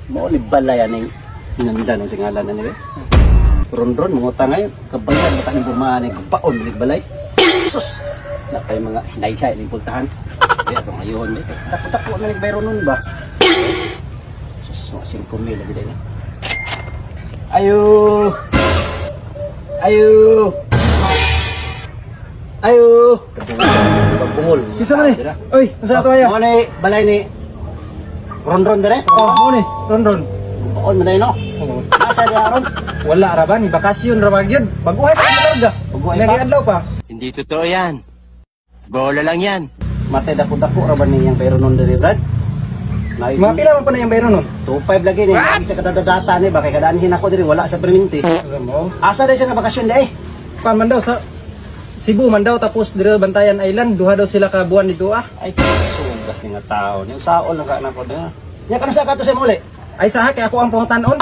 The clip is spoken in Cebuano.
Mao ni balay aning nanda ng singalan na niya. Ron-ron, mga utang ngayon. Kabayan, baka ni bumaan ni baon ni balay. Sus! Na kayo mga hinayhay ni pultahan. Kaya ito ngayon, eh. Dako-dako na nagbayro nun ba? Sus, mga 5 mil lagi din. Ayo! Ayo! Ayo! Pagpungol. Isa man eh. Oy, unsa na to ayo? Mo ni balay ni Ron-ron dire. Oh, mo ni. Ron ron. Baon man na no. Nasa diha ron? Wala ra ba ni bakasyon ra ba gyud? Baguhay pa ang larga. Baguhay pa? Nagi adlaw pa. Hindi totoo yan. Bola lang yan. Matay dako-dako ra ba niyang pero nun dire, Brad? Nay, Mga pila man pa na yung bayro nun? 2.5 lagi ni. Lagi sa kadadadata ni ba kay kadaanhin ako dire wala sa perminti. Alam mo. Asa dai siya nga bakasyon dai? Pa man daw sa Cebu man daw, tapos dire Bantayan Island, duha daw sila ka buwan dito ah. Ay, sugas ni nga tao. Ni usaol lang ka nako na. Nya kanu sa kato sa muli? Ay sa kay ako ang pangutanon.